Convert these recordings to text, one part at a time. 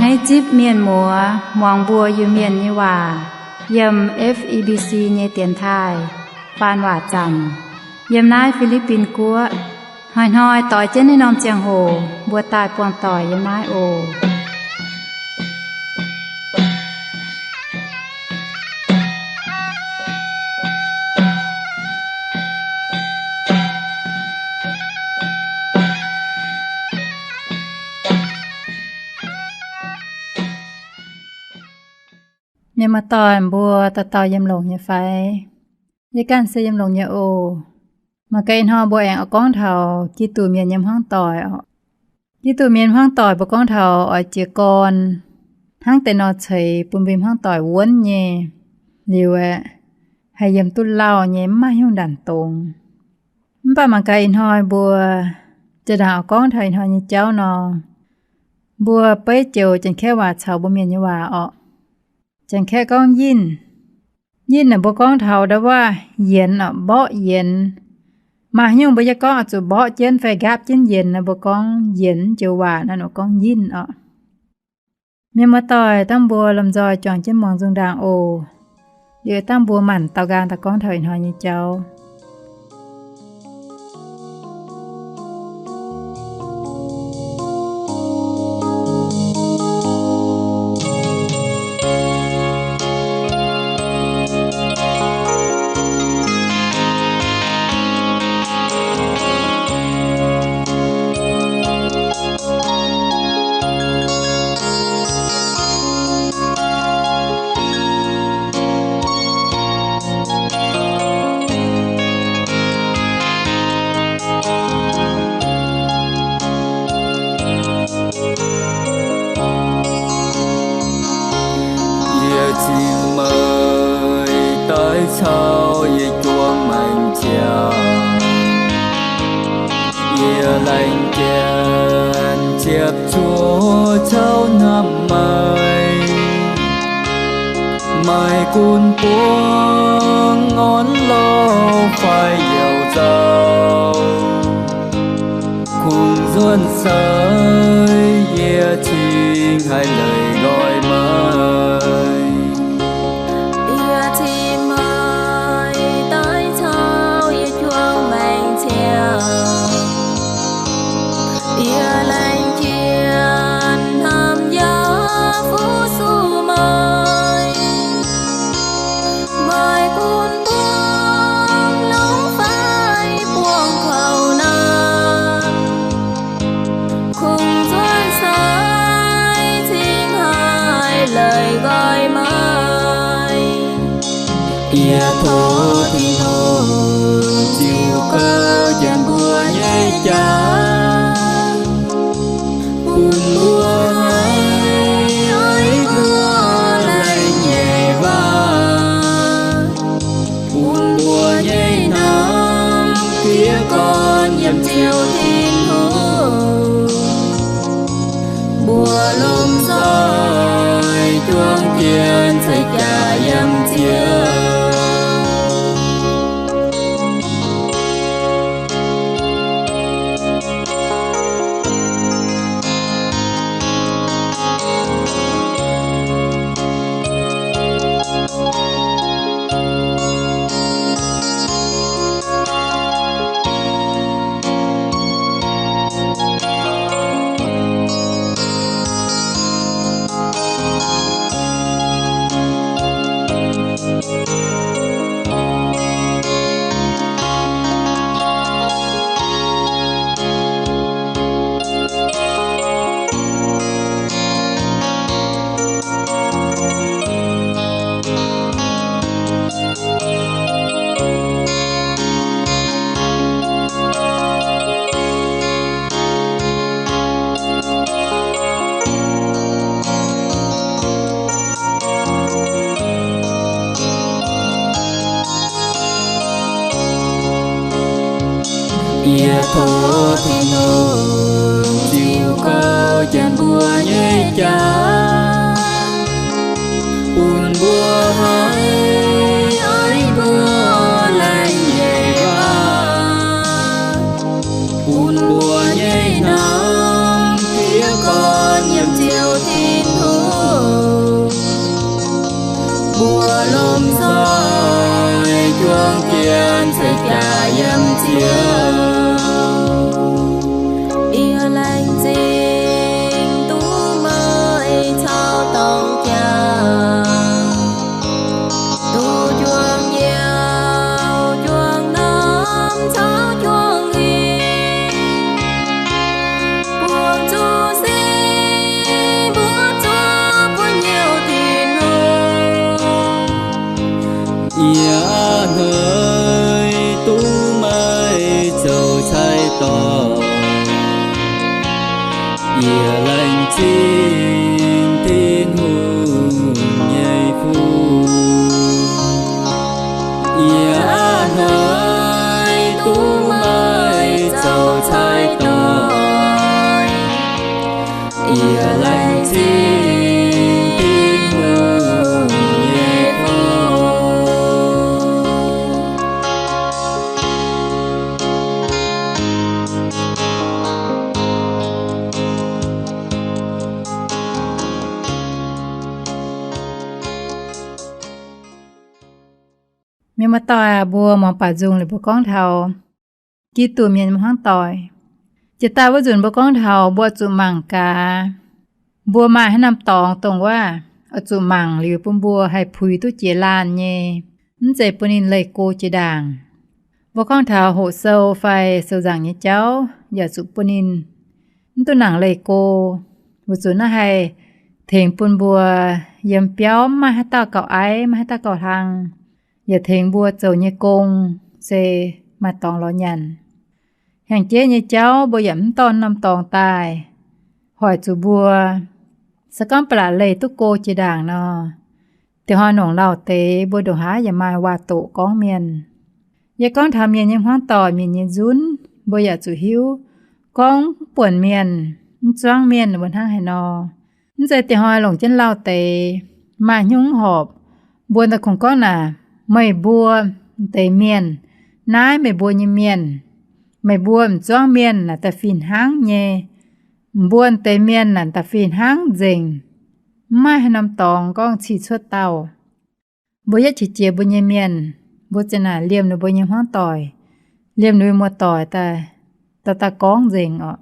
Naaiv zipv mienh muoz muangx mbuo Iu-Mienh nyei waac yiem F E B C nyei dienx taaih faan waac zanc yiem naaiv Fi^li^bin Guoqv. Hnoi-hnoi doix jienv naaiv norm ziangh hoc mbuo daaih buangh doic yiem naaiv oc. Mienh muoz-doic mbuo dauh dauh yiem longx nyei fai? Yie ganh se yiem longx nyei oc. Mangc gaax ih hnoi mbuo aengx oix gorngv taux Giduc mienh nyei hmuangv doic oc. Giduc mienh hmuangv doic mbuo gorngv taux oix jiez gorn hnangv deix nor ceix bun mbuo hmuangv doic wuonv nyei liuz aeqv, haih yiem duqv lauh nyei, mv maaih hnyouv ndanc dongz. Mv baac mangc gaax ih hnoi mbuo jaa-ndaangc oix gorngv taux ih hnoi nyei jauv nor, mbuo beiv joux Janx-Kaeqv waac caux mbuo Mienh nyei waac orqc. Janx-Kaeqv gorngv yinh. Yinh naaic mbuo gorngv taux ndau wuov yienx orqc, mborqv yienx. Maaih haaix nyungc mbuo yie gorngv oix zuqc mborqv jienv fai nqaapv jienv yienx naaic, mbuo gorngv yienx. Joux waac naaiv nor gorngv yinh orqc. Mienh muoz-doic, dangh mbuo lomh nzoih juangc jienv muangx nzung ndaangc oc. Liuz dangh mbuo manc dauh nqaang daaih gorngv taux ih hnoi nyei jauv. Yie cingx meih daaih caux yie juangc maengc ziangh. Yie laengz jienv ziepc zuoqv caux hnamv meih. Maaih gunv buangv orn lauh fai youc nzauh, kungx nzuonx sai yie cingx haih leih nqoi meih. Yie cingx meih daaih caux yie juangc maengc ziangh. Yie laengz jienv hnamv yaac fu-sux meih. Maaih gunv buangv longx fai buangv kouv naaic, kungx nzuonx sai cingx haih leih nqoi meih. Yie tov Tin-Hungh ziux gouv janx mbuo nyei jaax, bun mbuo haih oix mbuo laengz nyei waac, bun mbuo nyei hnamv diev gorn yiem Ziouv Tin-Hungh. Mbuo lomh nzoih juangc jienv ceix jaax yiem Ziouv. Yie tov Tin-Hungh ziux gouv janx mbuo nyei jaax, bun mbuo haih oix mbuo laengz nyei waac, bun mbuo nyei hnamv diev gorn yiem Ziouv Tin-Hungh. Yie laengz zingh duqv meih caux dorng jaa, duqv juangc youh juangc norm caux juangc eix, buangh zuqc seix mbuo zuqc buo nyouh Tin-Hungh. Yie hnoi duqv meih zoux cai dorh, yie laengz zingh Tin-Hungh nyei fuqv. Yie hnoi duqv meih zoux cai dorh, yie laengz zingh Tin-Hungh nyei fuqv. Mienh muoz-doic aac, mbuo muangx baaux nzung liuz mbuo gorngv taux Giduc mienh hmuangv doic. Jiex daaih wuov nzunc mbuo gorngv taux mbuo zuqc mangc gaax, mbuo maaih haaix norm dorngx dongh wuov oix zuqc mangc liuz bun mbuo haih puix duqv jiex laanh nyei, mv zeiz bun ninh leih go jiex ndaangc. Mbuo gorngv taux hoqc sou fai sou nzaangc nyei jauv yaac zuqc bun ninh mv duqv nangc leih go, weic zuqc naaiv haih tengx bun mbuo yiem biauv mv maaih haaix dauh gauh aiv, mv maaih haaix dauh gauh hlang, yaac tengx mbuo zoux nyei gong se maaih dorngx lorz nyanc. Hnyangx-jeiv nyei jauv mbuo yaac mv dorh norm dorngx daaih, hoic zuqc mbuo se gorngv ba'laqc leih duqv go jiex ndaangc nor, da'hnoi longc lauh deix mbuo ndongc haaix yaac maaih waac-doqc gorngv mienh. Yie gorngv taux mienh nyei hmuangv doic, mienh nyei nzunv, mbuo yaac zuqc hiuv gorngv mv buonc mienh, mv zuangv mienh mbuo hnangv haaix nor. Mv zeiz da'hnoi longc jienv lauh deix maaih hnyouv horpc, mbuo daaih kungx gorngv naaic, meih mbuo m'deix mienh, naaiv meih mbuo nyei mienh, meih mbuo m'zuangv mienh naaic daaih fih hnangv nyei. Mbuo m'deix mienh naaic daaih fih hnangv nzengc. Mv maaih haaix norm dorngx gorngv cih cuotv dauh. Mbuo yietv qiex jiez mbuo nyei mienh, mbuo ziouc naaic liemh ninh mbuo nyei hmuangv doic, liemh ninh mbuo muoz-doic daaih, daaih, daaih gorngv nzengc orqc.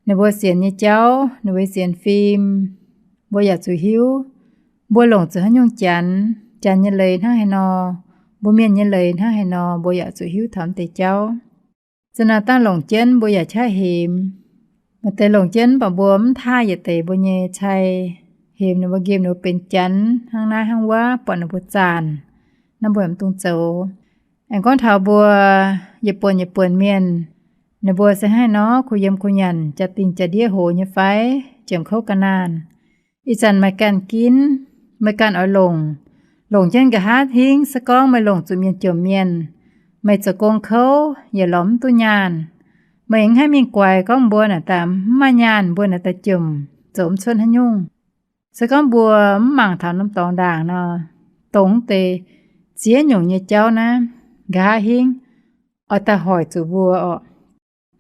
Ninh mbuo sienx nyei jauv, ninh mbuo sienx fim, mbuo yaac zuqc hiuv. Mbuo longc zuqc haaix nyungc Janx, Janx nyei leiz hnangv haaix nor, mbuo Mienh nyei leiz hnangv haaix nor, mbuo yaac zuqc hiuv taux deix jauv. Za'naaiv dangh longc jienv mbuo yaac qaqv hemx. Maaih deix longc jienv mv baac mbuo mv taaih yietc deix mbuo nyei cai, hemx ninh mbuo, nqemh ninh mbuo benx Janx hnangv naaiv hnangv wuov, buatc ninh mbuo zaanc, naaiv mbuo mv dungx zoux. Aengx gorngv taux mbuo yietc buonc yietc buonc mienh, ninh mbuo se hnangv haaix nor kuh yiem kuh nyanc, jaa-dingh jaa-ndiev hoz nyei fai, jiem kouv ga'naanh. Ih zanc meih ganh ginv, meih ganh oix longc, longc jienv nqa'haav hingv se gorngv meih longc zuqc mienh jomc mienh, meih zoux gong kouv yaac lorz mv duqv nyaanh. Meih mv haih mingh guaix gorngv mbuo naaic daaih mv maaih nyaanh, mbuo naaic daaih jomc, zoux mv cuotv haaix nyungc. Se gorngv mbuo mv mangc taux norm dorngx ndaangc nor, dongh deix ziex nyungc nyei jauv naaiv, nqa'haav hingv oix daaih hoic zuqc mbuo orqc.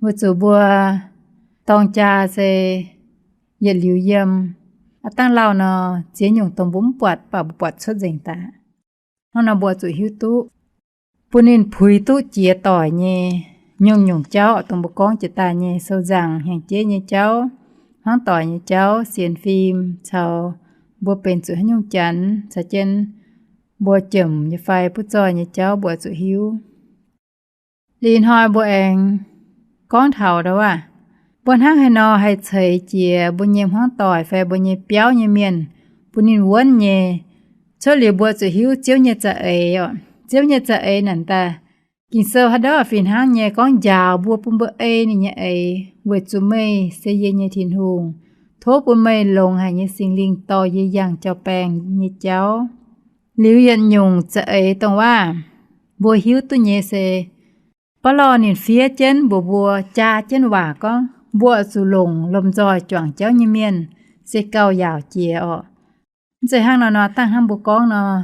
Weic zuqc mbuo dorng jaa se yietc liuz yiem. Aav dangh lauh nor, ziex nyungc dongh mbuo mv buatc, mv baac mbuo buatc cuotv nzengc daaih. Hnangv nor mbuo zuqc hiuv duqv, bun ninh puix duqv jiex doic nyei nyungc-nyungc jauv, dongh mbuo gorngv jiex daaih nyei sou nzaangc, hnyangx-jeiv nyei jauv, hmuangv doic nyei jauv, sienx fim, caux mbuo benx zuqc haaix nyungc Janx, caux jienv mbuo jomc nyei fai butv zoih nyei jauv mbuo zuqc hiuv. Liuz hnoi mbuo aengx gorngv taux ndau wuov, mbuo hnangv haaix nor haih ceix jiez mbuo nyei hmuangv doic fai mbuo nyei biauv nyei mienh, bun ninh wuonv nyei. Cuotv liuz mbuo zuqc hiuv Ziouv nyei za'eix oc. Ziouv nyei za'eix naaic daaih, Ging-Sou haaix ndau fih hnangv nyei gorngv njaaux mbuo, bun mbuo ei ninh nyei eix, weic zuqc meih se yie nyei Tin-Hungh. Tov bun meih longx haic nyei Singx Lingh dorh yie yangh jauv-baengh nyei jauv. Liuz yietc nyungc za'eix dongh wuov, mbuo hiuv duqv nyei se, baav lorh ninh fiev jienv mbuox mbuo, jaa jienv waac gorngv mbuo oix zuqc longc lomh nzoih juangc jauv nyei mienh se gauh yaauc jiex orqc. Mv zeiz hnangv nor, nor dangh hnangv mbuo gorngv nor,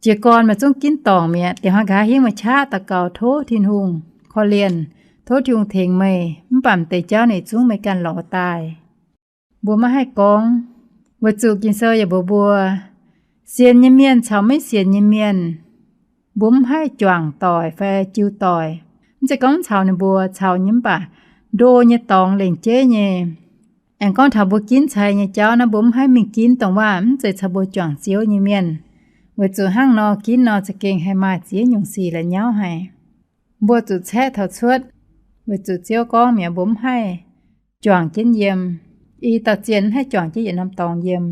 jiez gorn meih zungv ginv dorngc mi'aqv. Dingc hnoi nqa'haav hingv meih qaqv daux gaux tov Tin-Hungh korv-lienh, tov Tin-Hungh tengx meih, mv baac m'deix jauv ninh zungv meih ganh lorz daaih. Mbuo maiv haih gorngv, weic zuqc Ging-Sou yaac mbuox mbuo, sienx nyei mienh caux maiv sienx nyei mienh, mbuo mv haih juangc doic fai jiu doic. Mv zeiz gorngv caux ninh mbuo caux nyei, mv baac ndo nyei dorngx lengc jeiv nyei. Aengx gorngv taux mbuo ginv cai nyei jauv naaiv, mbuo mv haih mingh ginv dongh waac mv zeiz caux mbuo juangc Ziouv nyei mienh. Weic zuqc hnangv nor ginv nor za'gengh haih maaih ziex nyungc sic la'nyauv haic. Mbuo zuqc caeqv taux cuotv, weic zuqc Ziouv gorngv mi'aqv, mbuo mv haih juangc jienv yiem. I dauh zienh mv haih juangc jienv yietc norm dorngx yiem.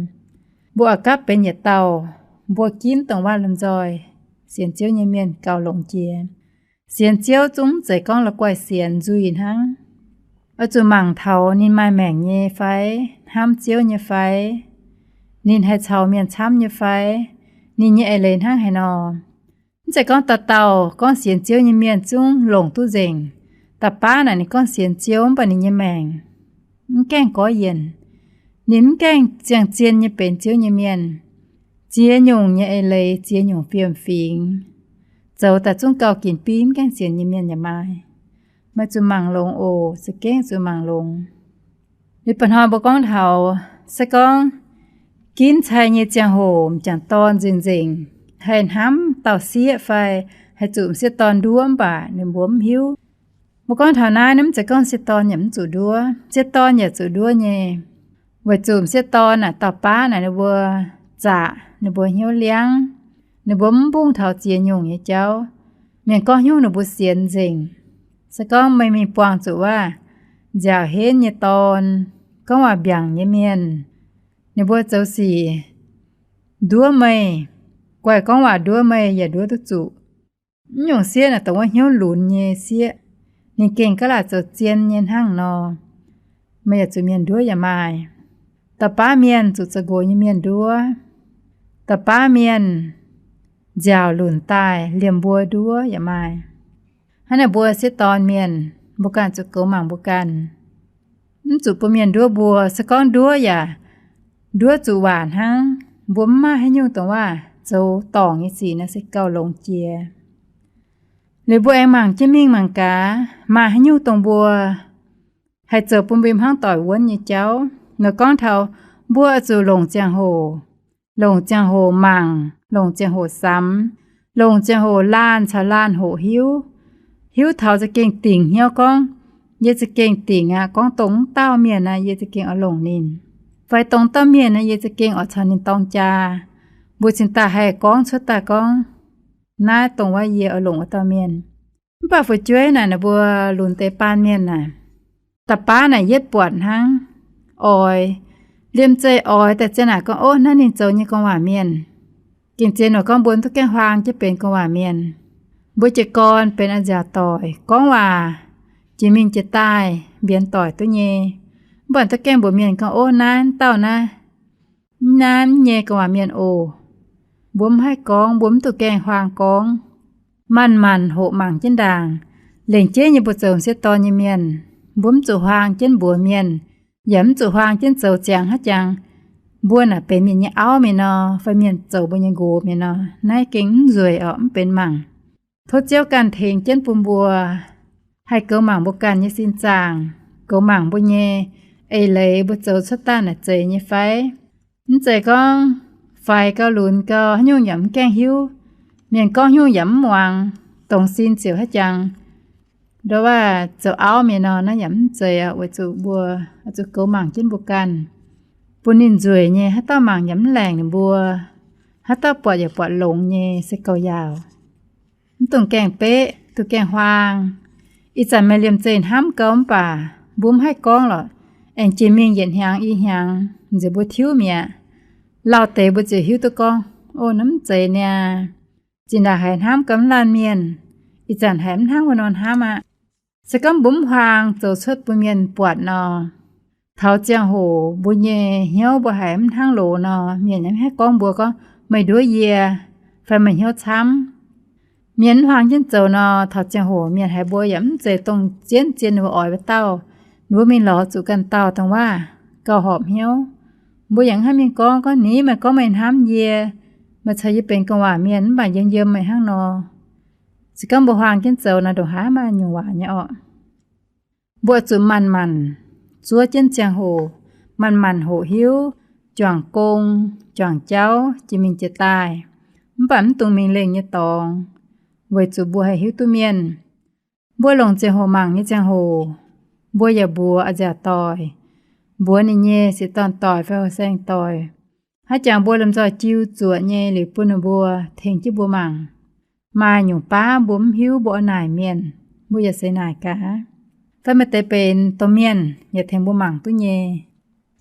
Mbuo oix gapv benx yietc dauh, mbuo ginv dongh waac lomh nzoih sienx Ziouv nyei mienh gauh longx jiex. Sienx Ziouv zungv mv zeiz gorngv la'guaih sienx nzuih hnangv. Oix zuqc mangc taux ninh maaih maengc nyei fai, hnamv Ziouv nyei fai, ninh haih caux mienh camv nyei fai, ninh nyei eix leiz hnangv haaix nor. Mv zeiz gorngv dauh dauh gorngv sienx Ziouv nyei mienh zungv longc duqv nzengc. Da'baav naaic ninh gorngv sienx Ziouv mv baac ninh nyei maengc mv gaengh gorqv-yienc. Ninh mv gaengh ziangh zien nyei benx Ziouv nyei mienh. Ziex nyungc nyei eix leiz, ziex nyungc fiem-fingx, zoux daaih zungv gauh ginc biv, mv gaengh sienx nyei mienh yaac maaih. Meih zuqc mangc longx oc, za'gengh zuqc mangc longx. Liuz ba'hnoi mbuo gorngv taux, se gorngv ginv cai nyei ziangh hoc m'jangc dorn nzengc-nzengc haih hnamv dauh sieqv fai haih zuqc m'sieqv dorn nduov mv baac ninh mbuo mv hiuv. Mbuo gorngv taux naaiv, mv zeiz gorngv m'sieqv dorn yaac mv zuqc nduov. M'sieqv dorn yaac zuqc nduov nyei. Weic zuqc m'sieqv dorn naaic dauh baav naaic ninh mbuo zaqc, ninh mbuo hnyouv liangv, ninh mbuo mv mbungh taux ziex nyungc nyei jauv. Mienh gorngv haaix nyungc ninh mbuo sienx nzengc. Se gorngv meih mingh buangh zuqc waac nziaauc henv nyei dorn, gorngv waac mbiaangc nyei mienh, ninh mbuo zoux sic nduov meih, guaih gorngv waac nduov meih yaac nduov duqv zuqc. Mv nyungc sieqv naaic dongh wuov hnyouv lunx nyei sieqv, ninh gengh gaav laaic zoux zien nyei hnangv nor, meih yaac zuqc mienh nduov yaac maaih. Dauh baav mienh zuqc zoux nqox nyei mienh nduov. Dauh baav mienh nziaauc lunc daaih liemh mbuo nduov yaac maaih. Hnangv naaic mbuo sieqv dorn mienh, mbuo ganh zuqc goux mangc mbuo ganh. Mv zuqc bun mienh nduov mbuo. Se gorngv nduov yaac nduov zuqc waac hnangv. Mbuo mv maaih haaix nyungc dongh waac zoux dorngc nyei sic naaic se gauh longx jiex. Liuz mbuo aengx mangc jienv mingh mangc gaax, maaih haaix nyungc dongh mbuo haih zoux bun mbuo hnangv doic wuonv nyei jauv. Nor gorngv taux mbuo oix zuqc longc ziangh hoc, longc ziangh hoc mangc, longc ziangh hoc samx, longc ziangh hoc laanh caux laanh hoqc hiuv. Hiuv taux za'gengh dingc hnyouv gorngv, yie za'gengh dingc aqv. Gorngv dongh wuov dauh mienh naaic, yie za'gengh oix longc ninh. Fai dongh dauh mienh naaic, yie za'gengh oix caux ninh dorng jaa. Mbuo cingx daaih haih gorngv cuotv daaih gorngv, naaiv dongh wuov yie oix longc wuov dauh mienh. Mv baac fu'jueiv naaic, naaic mbuo lunx deix baan mienh naaic, da'baav naaic yietv buatc hnangv, oix, liemh zeih oix daaih zien naaic gorngv, ov, naaiv ninh zoux nyei gorngv waac mienh. Gengh zien nor gorngv mbuo mv duqv gaengh huaang jienv benx gorngv waac mienh. Mbuo jiez gorn benx a'nziaauc doic, gorngv waac jiex mingh jiex daaih mbienx doic duqv nyei. Mv baac duqv gaengh mbuox mienh gorngv, ov, naaiv dauh naaiv, naaiv nyei gorngv waac mienh oc. Mbuo mv haih gorngv, mbuo mv duqv gaengh huaang gorngv. Manc-manc hoqc mangc jienv ndaangc. Lengc jeiv nyei mbuo zoux m'sieqv dorn nyei mienh, mbuo mv zuqc huaang jienv mbuox mienh, yaac mv zuqc huaang jienv zoux ziangx haaix jangx. Mbuo naaic benx mienh nyei auv mienh nor, fai mienh zoux mbuo nyei nqox mienh nor, naaiv gengh mv nzueic orqc, mv benx mangc. Tov Ziouv ganh tengx jienv bun mbuo haih goux mangc mbuo ganh nyei sin zaangc, goux mangc mbuo nyei eix leiz, mbuo zoux cuotv daaih naaic zeiz nyei fai. Mv zeiz gorngv faix gau, lunx gau, haaix nyungc yaac mv gaengh hiuv. Mienh gorngv haaix nyungc yaac mv muangx, dongz sin ziouc haaix jangx. Ndo waac zoux auv mienh nor, naaiv yaac mv zeiz aqv. Weic zuqc mbuo zuqc goux mangc jienv mbuo ganh, bun ninh nzueic nyei, haaix dauh mangc yaac mv laengc ninh mbuo, haaix dauh buatc yaac buatc longx nyei se gauh yaauc. Mv dungx gaengh beqv, duqv gaengh huaang. Ih zanc meih liemh zeih hnamv gau mv baac mbuo mv haih gorngv lorqc. Aengx jiex mingh yietc hnyangx i hnyangx nziex mbuo tiuv mi'aqv. Lauh deix mbuo ziouc hiuv duqv gorngv, o, naaiv mv zeiz niaa. Zinh ndaangc haiz hnamv gau mv laanh mienh, ih zanc haiz mv hnangv wuov nor hnamv aqv. Se gorngv mbuo mv huaang zoux cuotv bun mienh buatc nor, taux ziangh hoc mbuo nyei hnyouv mbuo haiz mv hnangv loz nor, mienh yaac mv haih gorngv mbuo gorngv, meih nduov yie, fai meih hnyouv camv. Mienh mv huaang jienv zoux nor, taux ziangh hoc mienh haiz mbuo yaac mv zeiz dongh zien-zien ninh mbuo oix wuov dauh. Ninh mbuo mingh lorz zuqc ganh dauh dongh waac gauh horpc hnyouv. Mbuo yaac mv haih mingh gorngv, gorngv, ni, meih gorngv meih hnamv yie, meih caux yie benx gorngv waac mienh mv baac yiem yiem meih hnangv nor. Se gorngv mbuo huaang jienv zoux nor, ndongc haaix maaih nyungc waac nyei orqc. Mbuo zuqc manc-manc zuov jienv ziangh hoc, manc-manc hoqc hiuv, juangc gong, juangc jauv, jiex mingh jiex daaih. Mv baac mv dungx mingh lengh nyei dorngx, weic zuqc mbuo haih hiuv duqv mienh. Mbuo longc ziangh hoc mangc nyei ziangh hoc, mbuo yaac mbuox a'nziaauc doic, mbuox ninh nyei sieqv dorn doic fai hoh saeng doic, haaix jangx mbuo lomh nzoih jiu zuoqc nyei liuz bun ninh mbuo tengx jienv mbuo mangc. Maaih nyungc baav mbuo mv hiuv, mbuo oix naaic mienh, mbuo yaac seix naaic gaax. Fai maaih deix benx domh mienh yaac tengx mbuo mangc duqv nyei.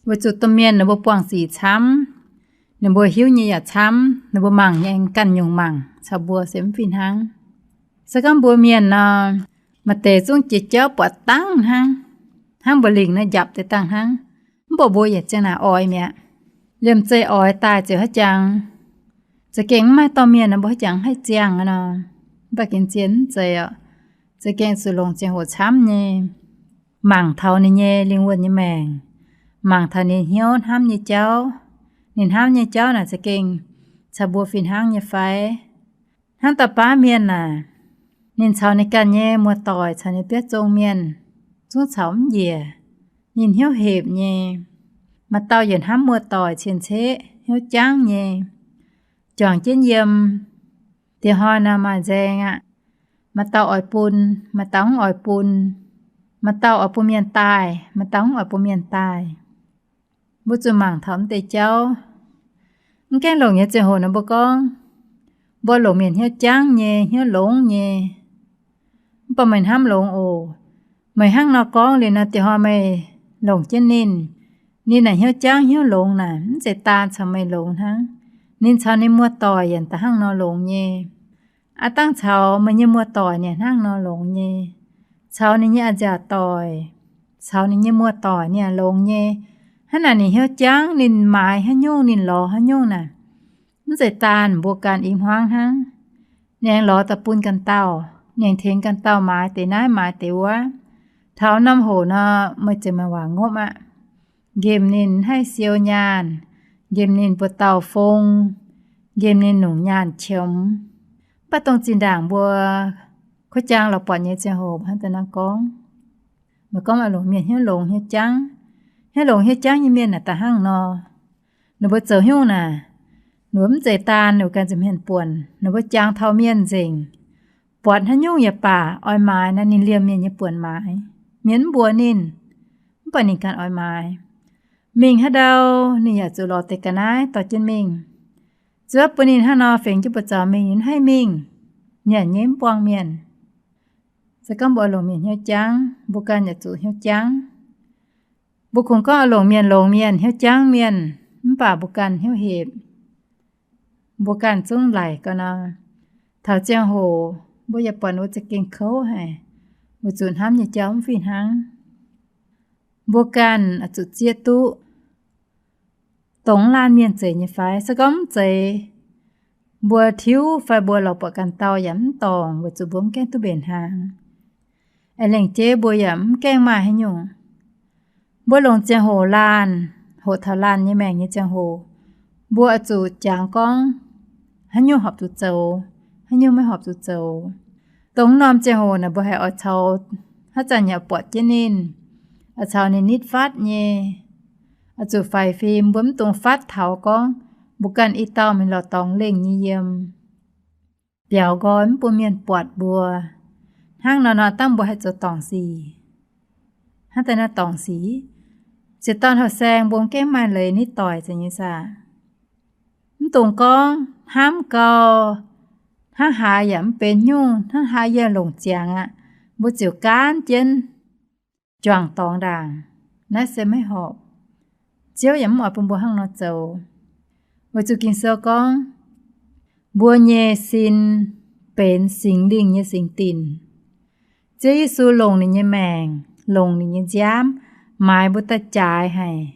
Weic zuqc domh mienh ninh mbuo buangh sic camv, ninh mbuo hiuv nyei yaac camv, ninh mbuo mangc nyei aengx ganh nyungc mangc caux mbuo se mv fih hnangv. Se gorngv mbuo mienh nor, maaih deix zungv jiex jauv buatc dangh hnangv, hnangv mbu'lingc naaiv njapc deix dangh hnangv, mv baac mbuo yaac ziang naaic oix mi'aqv. Liemh zeih oix daaih ziouc haaix jangx, za'gengh mv maaih dorh mienh nor, mbuo haaix jangx haih ziangh nor. Mv baac gengh zien mv zeiz oc. Za'gengh zuqc longc ziangh hoc camv nyei, mangc taux ninh nyei lingh wuonh nyei maengc, mangc taux ninh hnyouv hnamv nyei jauv. Ninh hnamv nyei jauv naaic za'gengh caux mbuo fih hnangv nyei fai? Hnangv dauh baav mienh naaic, ninh caux ninh ganh nyei muoz-doic caux ninh biauv zong mienh zungv caux mv njiec. Ninh hnyouv hepc nyei. Maaih dauh yietc hnamv muoz-doic cien-ceqv, hnyouv jangv nyei, juangc jienv yiem. Diex hnoi nor maaih nzaeng aqv. Maaih dauh oix bun, maaih dauh mv oix bun. Maaih dauh oix bun mienh daaih, maaih dauh mv oix bun mienh daaih. Mbuo zuqc mangc taux mv deix jauv. Mv gaengh longc nyei ziangh hoc nor mbuo gorngv, mbuo longc mienh hnyouv jangv nyei, hnyouv longx nyei. Mv baac meih hnamv longx oc. Meih hnangv nor gorngv liuz nor, diex hnoi meih longc jienv ninh, ninh naaic hnyouv jangv hnyouv longx naaic, mv zeiz daan caux meih longx hnangv. Ninh caux ninh muoz-doic yaac da'hnangv nor longx nyei. Aav dangh caux meih nyei muoz-doic ninh hnangv nor longx nyei. Caux ninh nyei a'nziaauc doic, caux ninh nyei muoz-doic ninh yaac longx nyei. Hnangv naaic ninh hnyouv jangv, ninh maaiz haaix nyungc, ninh lorz haaix nyungc naaic, mv zeiz daan mbuo ganh i hmuangv hnangv. Ninh aengx lorz daaih bun ganh dauh, ninh aengx tengx ganh dauh maaiz deix naaiv maaiz deix wuov. Taux norm hoc nor, meih ziouc maaih waac ngopv aqv. Nqemh ninh haih siou nyaanh, nqemh ninh buoz-dauh fong, nqemh ninh nungc nyaanh qiemx. Mv baac dongh zinh ndaangc mbuo kuv jaang lorz buatc nyei ziangh hoc hnangv daaih nor gorngv, meih gorngv maaih longc mienh hnyouv longx hnyouv jangv, hnyouv longx hnyouv jangv nyei mienh naaic da'hnangv nor. Ninh mbuo zoux haaix nyungc naaic, ninh mbuo mv zeiz daan ninh mbuo ganh nza'hmien buonc, ninh mbuo jangx taux mienh nzengc. Buatc haaix nyungc yaac baac oix maaiz nor, ninh liemh mienh nyei buonc maaiz. Mienh mv mbuox ninh, mv baac ninh ganh oix maaiz. Mingh haaix ndau, ninh yaac zuqc lorz deix ga'naaiv dorh jienv mingh. Zuov bun ninh hnangv nor fingx jienv buoz-zaux mingh, ninh haih mingh, nyanc nyei mv buangh mienh. Se gorngv mbuo oix longc mienh hnyouv jangv, mbuo ganh yaac zuqc hnyouv jangv. Mbuo kungx gorngv oix longc mienh longx mienh, hnyouv jangv mienh, mv baac mbuo ganh hnyouv hepc. Mbuo ganh zungv laic gau nor. Taux ziangh hoc mbuo yaac buatc mbuo za'gengh kouv haic, weic zuqc hnamv nyei jauv mv fih hnangv. Mbuo ganh oix zuqc zieqv duqv dongh laanh mienh zeiz nyei fai? Se gorngv mv zeiz, mbuo tiuv fai mbuo lorz buatc ganh dauh yaac mv dorngc, weic zuqc mbuo mv gaengh duqv mbenc hnaangx. Aengx lengc jeiv mbuo yaac mv gaengh maaih haaix nyungc. Mbuo longc ziangh hoc laanh, hoqc taux laanh nyei maengc nyei ziangh hoc, mbuo oix zuqc jangx gorngv haaix nyungc horpc zuqc zoux, haaix nyungc maiv horpc zuqc zoux. Dongh norm ziangh hoc naaic mbuo haih oix caux, haaix zanc yaac buatc jienv ninh, oix caux ninh nitv fatv nyei. Oix zuqc faix fim, mbuo mv dungx fatv taux gorngv mbuo ganh i dauh mingh lorz dorngx lengh nyei yiem, biaux nqoi mv bun mienh buatc mbuo. Hnangv nor nor dangh mbuo haih zoux dorngc sic. Hnangv daaih nor dorngc sic, sieqv dorn houh saeng mbuo mv gaengh maaih leiz nitv doic zeiz nyei saah? Mv dungx gorngv hnamv gau, hnangv haaix yaac mv benx nyungc, hnangv haaix yaac longc ziangx aqv. Mbuo ziouc gaanv jienv juangc dorngx ndaangc. Naaiv se maiv horpc. Ziouv yaac mv oix bun mbuo hnangv nor zoux. Weic zuqc Ging-Sou gorngv, mbuo nyei sin benx Singx Lingh nyei singx dinc. Ziouv Yesu longc ninh nyei maengc, longc ninh nyei nziaamv maaiz mbuo daaih jaaix haic.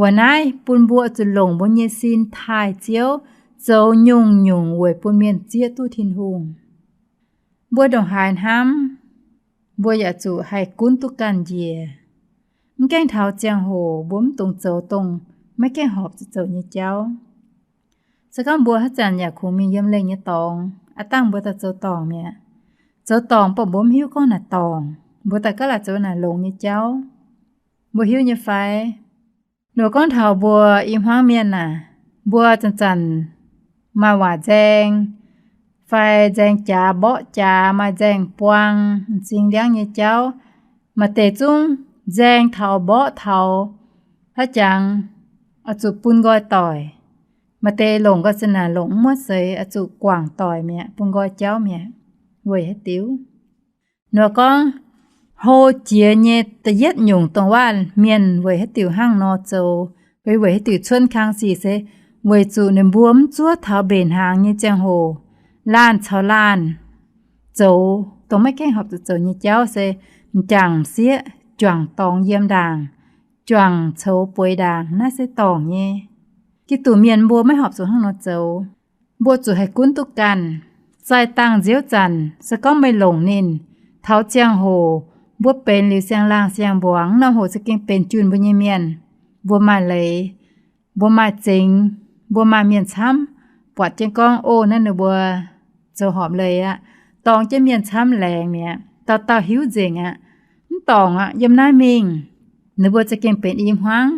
Weic naaiv bun mbuo zuqc longc mbuo nyei sin taaih Ziouv zoux nyungc-nyungc weic bun mienh zieqv duqv Tin-Hungh. Mbuo ndongc haaix hnamv, mbuo yaac zuqc haih gunv duqv ganh njiec. Mv gaengh taux ziangh hoc mbuo mv dungx zoux dongh maiv gaengh horpc zuqc zoux nyei jauv. Se gorngv mbuo haaix zanc yaac kungx mingh yiem lengh nyei dorngx, aav dangh mbuo daaih zoux dorngc mi'aqv. Zoux dorngc baac mbuo mv hiuv gorngv naaic dorngc, mbuo daaih gaav laaic zoux naaic longx nyei jauv. Mbuo hiuv nyei fai? Ninh mbuo gorngv taux mbuo i hmuangv mienh aah, mbuo zanc-zanc maaih waac nzaeng, fai nzaeng jaax mborqv jaax, maaih nzaeng buang, m'zing ndiangv nyei jauv. Maaih deix zungv nzaeng taux mborqv taux, haaix jangx oix zuqc bun nqoi doic. Maaih deix longc nqoi za'naanc longc mv muotv seix, oix zuqc guangc doic mi'aqv, bun nqoi jauv mi'aqv. Weic haaix diuc? Nor gorngv hlo jiex nyei da'yietv nyungc dongh waac mienh weic haaix diuc hnangv nor zoux, weic, weic haaix diuc cuotv kang sic se weic zuqc ninh mbuo mv zuov taux mbenc hnaangx nyei ziangh hoc, laanh caux laanh zoux dongh maiv gaengh horpc zuqc zoux nyei jauv se m'jangc m'sieqv juangc dorngx yiem ndaangc, juangc coux bueix ndaangc, naaiv se dorngc nyei. Giduc mienh mbuo maiv horpc zuqc hnangv nor zoux. Mbuo zuqc haih gunv duqv ganh. Zaih dangh nziouv zanc se gorngv meih longc ninh, taux ziangh hoc mbuo benx liuz siang-laangh siang-mbuangz, norm hoc za'gengh benx junh mbuo nyei mienh. Mbuo maaih leiz, mbuo maaih zingx, mbuo maaih mienh camv, buatc jienv gorngv, o, naaiv ninh mbuo zoux horpc leiz aqv. Dorngx jienv mienh camv laengz mi'aqv, dauh dauh hiuv nzengc aqv. Mv dorngc aqv, yiem naaiv mingh, ninh mbuo za'gengh benx i hmuangv,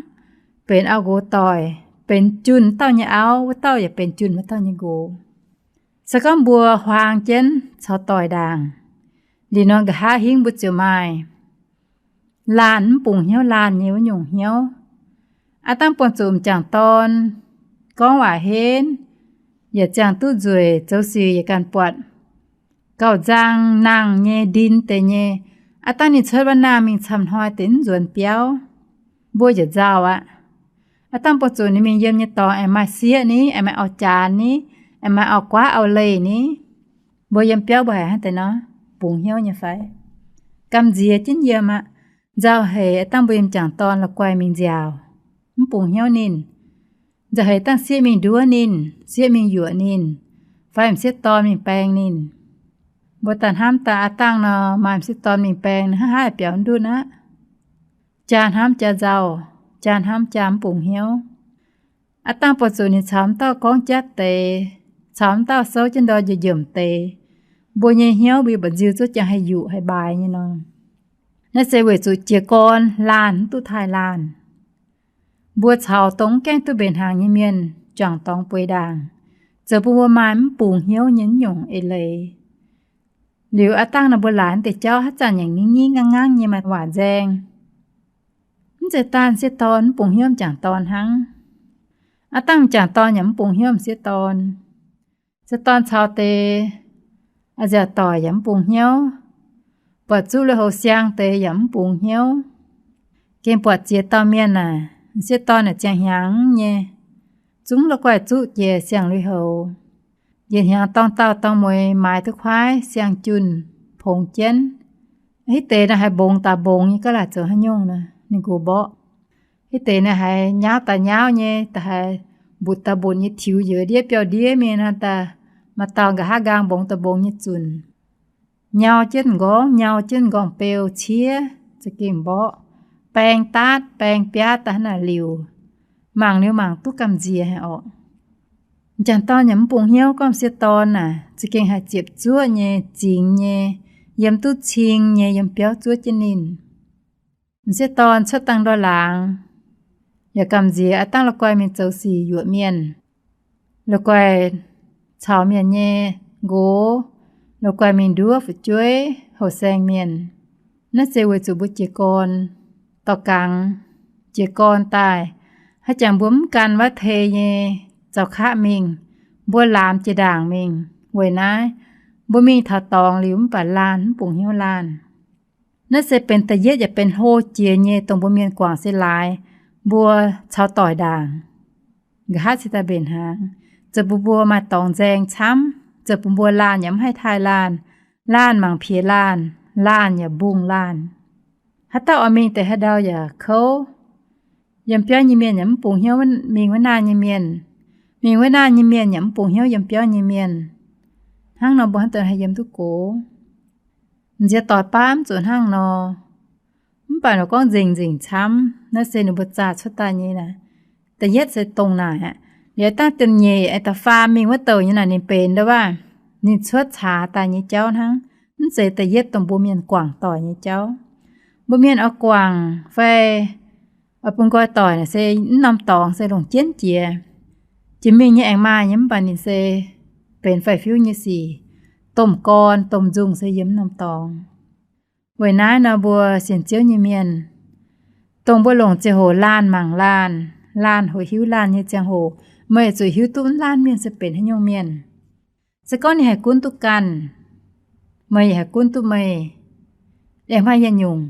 benx auv nqox doic, benx junh wuov dauh nyei auv, wuov dauh yaac benx junh wuov dauh nyei nqox. Se gorngv mbuo huaang jienv caux doic ndaangc, liuz nor nqa'haav hingv mbuo ziouc maaih laanh mv bungx hnyouv laanh nyei wuov nyungc hnyouv. Aav dangh buangh zuqc m'jangc dorn gorngv waac henv, yaac ziangh duqv nzueic, zoux sic yaac ganh buatc gauh nzang nangh nyei, ndin deix nyei. Aav dangh ninh cuotv wuov naamh mingh camv hnoi deix mv nzuonx biauv, mbuo yaac nzauh aqv. Aav dangh buangh zuqc ninh mingh yiem nyei dorngx aengx maaih sieqv ni, aengx maaih auv-jaanx ni, aengx maaih auv-guaav auv-leih ni. Mbuo yiem biauv mbuo haiz hnangv deix nor bungx hnyouv nyei fai? Gamh nziex jienv yiem aqv. Nzauh heix aav dangh mbuo yiem m'jangc dorn la'guaih mingh nziaauc, mv bungx hnyouv ninh. Nzauh heix dangh sieqv mingh nduov ninh, sieqv mingh yuoqc ninh, fai m'sieqv dorn mingh baeng ninh. Mbuo daaih hnamv daaih aav dangh nor maaih m'sieqv dorn mingh baeng, hnangv haaix biaux ndunh aqv. Jaa hnamv jaa nzauh, jaa hnamv jaa mv bungx hnyouv. Aav dangh buatc zuqc ninh caux m'dauh gorngv jatv deix, caux m'dauh souv jienv ndor njiec njiemc deix, mbuo nyei hnyouv mbuo yie mba'nziu zuov jangx haih yuqc haih mbaaix nyei nor. Naaiv se weic zuqc jiez gorn laanh mv duqv taaih laanh. Mbuo caux dongh mv gaengh duqv mbenc hnaangx nyei mienh juangc dorngx bueix ndaangc, zoux bun mbuo maaih mv bungx hnyouv nyei nyungc eix leiz. Liuz aav dangh nor mbuo laaix deix jauv haaix zanc yaac ngingv ngingv nganv nganv nyei maaih waac nzaeng. Mv zeiz daaih m'sieqv dorn mv bungx hnyouv m'jangc dorn hnangv. Aav dangh m'jangc dorn yaac mv bungx hnyouv m'sieqv dorn. M'sieqv dorn caux deix a'nziaauc doic yaac mv bungx hnyouv. Buatc zuqc lui-houx siang deix yaac mv bungx hnyouv. Gengh buatc ziex dauh mienh aac, m'sieqv dorn yaac ziangh hnyangx nyei, zungv la'guaih zuqv jiex siang lui-houx. Yietc hnyangx dorng dauh dorng mueiz maaiz duqv kuaaiv siang-junh pongx jienv. Hitv deix naaiv haiz mbongx daaih mbongx nyei, ga'laaic zoux haaix nyungc nor, ninh nqox mborqv. Hitv deix naaiv haiz nyauv daaih nyauv nyei, da'haiz mbutc daaih mbutc nyei, tiux njoux ndiev biauv ndiev mingh nor, daaih maaih dauh nqa'haav nqaang mbongx daaih mbongx nyei zunc, nyau jienv m'nqorngv, nyau jienv m'nqorngv-beu ciev, za'gengh mborqv, baeng daatv baeng biaav daaih hnangv naaic liuc, mangc liuz mangc duqv gamh nziex haic orqc. M'jangc dorn yaac mv bungx hnyouv gorngv m'sieqv dorn naaic za'gengh haih ziepc zuoqv nyei, zingx nyei, yiem duqv cing nyei, yiem biauv zuov jienv ninh. M'sieqv dorn cuotv dangh ndor-laangz yaac gamh nziex aav dangh la'guaih mingh zoux sic yuoqc mienh, la'guaih caux mienh nyei nqox, la'guaih mingh nduov fu'jueiv houh saeng mienh. Naaiv se weic zuqc mbuo jiez gorn dorh gangx, jiez gorn daaih, haaix jangx mbuo mv gan wuov tei nyei zaux kaqv mingh, mbuo laamx jiex ndaangc mingh. Weic naaiv, mbuo mingh taux dorngx liuz mv baac laanh mv bungx hnyouv laanh. Naaiv se benx da'yietv yaac benx hlo jiex nyei dongh mbuo mienh guangc se laaix mbuo caux doic ndaangc. Nqa'haav cingx daaih mbenc hnaangx, zoux bun mbuo maaih dorngx nzaeng camv, zoux bun mbuo laanh yaac mv haih taaih laanh, laanh mangc piex laanh, laanh yaac mbungh laanh. Haaix dauh oix mingh deix haaix ndau yaac kouv. Yiem biauv nyei mienh yaac mv bungx hnyouv mingh wuov naaiv nyei mienh. Mingh wuov naaiv nyei mienh yaac mv bungx hnyouv yiem biauv nyei mienh. Hnangv nor mbuo hnangv deix haih yiem duqv gox. M'nziex doic baav mv zuqc hnangv nor. Mv baac ninh gorngv nzengc nzengc camv, naaiv se ninh mbuo zaah cuotv daaih nyei naaic. Da'yietv se dongh naaic aqv. Liuz dangh da'nyeic aengx da'faam mingh wuov douc nyei naaic ninh benx ndo waac, ninh cuotv caax daaih nyei jauv hnangv. Mv zeiz da'yietv dongh mbuo mienh guangc doic nyei jauv. Mbuo mienh oix guangc fai oix bun nqoi doic naaic se mv norm dorngx se longc jienv jiex. Jiex mingh nyei aengx maaih nyei mv baac ninh se benx faix-fiuv nyei sic. domh gorn, domh nzung se yiem norm dorngx. Weic naaiv nor mbuo sienx Ziouv nyei mienh, dongh mbuo longc ziangh hoc laanh mangc laanh, laanh hoqc hiuv laanh nyei ziangh hoc, meih zuqc hiuv duqv laanh mienh se benx haaix nyungc mienh. Se gorngv ninh haih gunv duqv ganh, meih yaac haih gunv duqv meih. Aengx maaih yietc nyungc,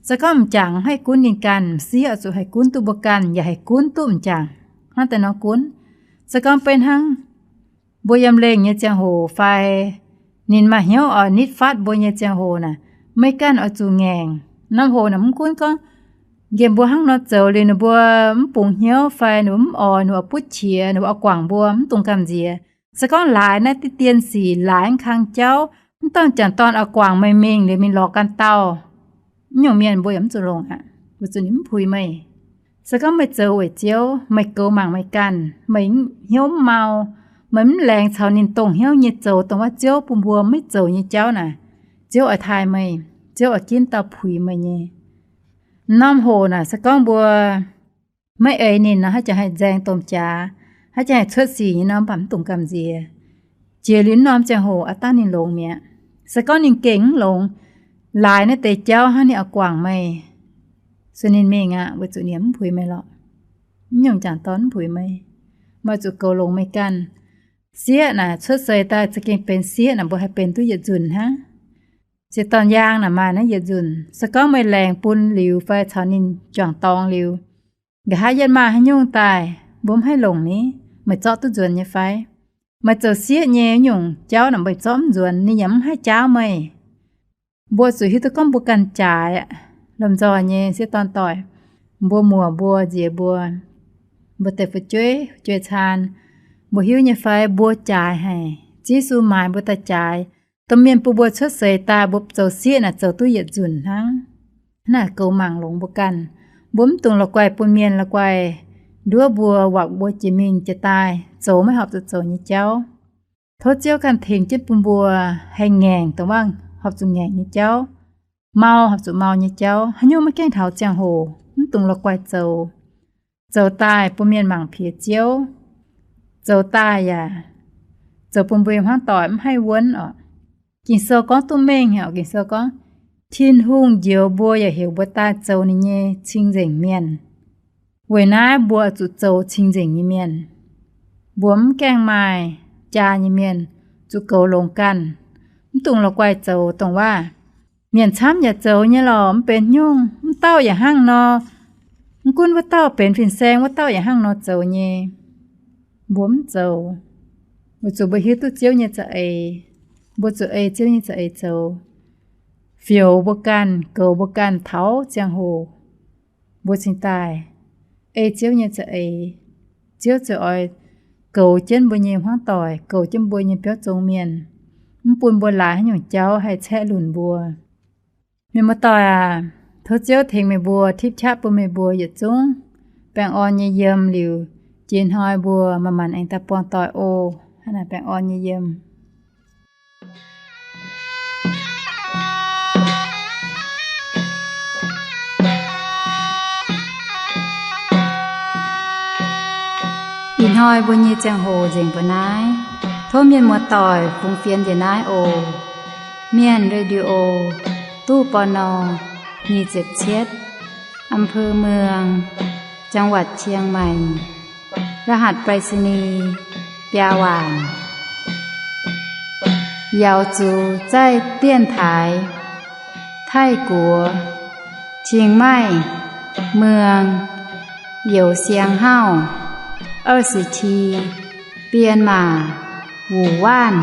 se gorngv m'jangc haih gunv ninh ganh, m'sieqv oix zuqc haih gunv duqv mbuo ganh, yaac haih gunv duqv m'jangc hnangv daaih nor gunv. Se gorngv beiv hnangv mbuo yiem lengh nyei ziangh hoc fai ninh maaih hnyouv oix nitv fatv mbuo nyei ziangh hoc naaic, meih ganh oix zuqc ngaengc. Norm hoc naaic mv gunv gorngv nqemh mbuo hnangv nor zoux liuz ninh mbuo mv bungx hnyouv fai ninh mbuo mv oix, ninh mbuo oix butv qiex, ninh mbuo oix guangc mbuo, mv dungx gamh nziex. Se gorngv laaix naaiv diqv dien sic, laaix naaiv kang jauv, mv dongh m'jangc dorn oix guangc meih mingh liuz mingh lorz ganh dauh, mv nyungc mienh mbuo yaac mv zuqc longc aqv, weic zuqc ninh mv puix meih. Se gorngv meih zoux weic Ziouv, meih goux mangc meih ganh, meih hnyouv mv mau, meih mv laengz caux ninh dongh hnyouv nyei zoux dongh wuov Ziouv bun mbuo maiv zoux nyei jauv naaic, Ziouv oix taaih meih, Ziouv oix ginv dauh puix meih nyei. Norm hoc naaic se gorngv mbuo maiv eix ninh nor, haaix jangx haih nzaeng domh jaax, haaix jangx haih cuotv sic nyei nor, mv baac mv dungx gamh nziex. Jiex liuz norm ziangh hoc aav dangh ninh longx mi'aqv. Se gorngv ninh gengh mv longx, laaix naaiv deix jauv hnangv ninh oix guangc meih, sueih ninh mingh aqv, weic zuqc ninh mv puix meih lorqc. Mv nyungc m'jangc dorn mv puix meih. Meih zuqc goux longx meih ganh. Sieqv naaic cuotv seix daaih za'gengh benx sieqv naaic, mbuo haih benx duqv yietc nzunc hnangv. Se dorn yaang naaic maaih naaiv yietc nzunc. Se gorngv meih laengz bun liuz fai caux ninh juangc dorngx liuz, nqa'haav yietv maaih haaix nyungc daaih, mbuo mv haih longc ni, meih zorqv duqv nzuonx nyei fai? Meih zoux sieqv nyei nyungc jauv naaic meih zorqv mv nzuonx, ninh yaac mv haih jaauv meih. Mbuo zuqc hiuv duqv gorngv mbuo ganh jaaix aqv. Lomh nzoih nyei sieqv dorn doic, mbuo muoc mbuo nziex mbuo, mbuo deix fu'jueiv, fu'jueiv caan, mbuo hiuv nyei fai mbuo jaaix haic? Ziouv Yesu maaiz mbuo daaih jaaix. Domh mienh bun mbuo cuotv seix daaih, mbuo zoux sieqv naaic zoux duqv yietc nzunc hnangv. Hnangv naaic goux mangc longx mbuo ganh. Mbuo mv dungx la'guaih bun mienh la'guaih nduov mbuo, warpc mbuo jiex mingh jiex daaih zoux maiv horpc zuqc zoux nyei jauv. Tov Ziouv ganh tengx jienv bun mbuo haih ngaengc dongh wuov horpc zuqc ngaengc nyei jauv, mau horpc zuqc mau nyei jauv. Haaix nyungc maiv gaengh taux ziangh hoc mv dungx la'guaih zoux. Zoux daaih bun mienh mangc piex Ziouv. Zoux daaih yaac zoux bun mbuo nyei hmuangv doic mv haih wuonv oc. Ging-Sou gorngv duqv mengh haic oc. Ging-Sou gorngv, Tin-Hungh njoux mbuo yaac heuc mbuo daaih zoux ninh nyei cing-nzengc mienh. Weic naaiv mbuo zuqc zoux cing-nzengc nyei mienh. Mbuo mv gaengh maaih jaa nyei mienh, zuqc goux longx ganh. Mv dungx la'guaih zoux dongh waac, mienh camv yaac zoux nyei lorqc, mv benx hnyungc, mv dauh yaac hnangv nor. Mv gunv wuov dauh benx fin-saeng, wuov dauh yaac hnangv nor zoux nyei. Mbuo mv zoux, weic zuqc mbuo hiuv duqv Ziouv nyei za'eix. Mbuo zuqc ei Ziouv nyei za'eix zoux, fioux mbuo ganh, goux mbuo ganh taux ziangh hoc mbuo cingx daaih ei Ziouv nyei za'eix. Ziouv ziouc oix goux jienv mbuo nyei hmuangv doic, goux jienv mbuo nyei biauv zong mienh, mv bun mbuo laaix haaix nyungc jauv haih caeqv lunc mbuo. Mienh muoz-doic aac, tov Ziouv tengx meih mbuo, tipv qaqv bun meih mbuo yietc zungv baengh orn nyei yiem liuz, jiex hnoi mbuo manc-manc aengx daaih buangh doic oc. Hnangv naaic baengh orn nyei yiem. Ih hnoi mbuo nyei ziangh hoc nzengc mbuo naaiv. Tov mienh muoz-doic fungx fienx njiec naaiv oc. Mienh Radio, ตู้ ปณ. nyic ziepc cietv, อำเภอเมือง จังหวัดเชียงใหม่ รหัสไปรษณีย์ biaa waanc. 瑶族在电台 Taiv-Guoqv, Chiang Mai, เมือง Youh Siang Hauv, 二十七, 编码 Wu Waanv.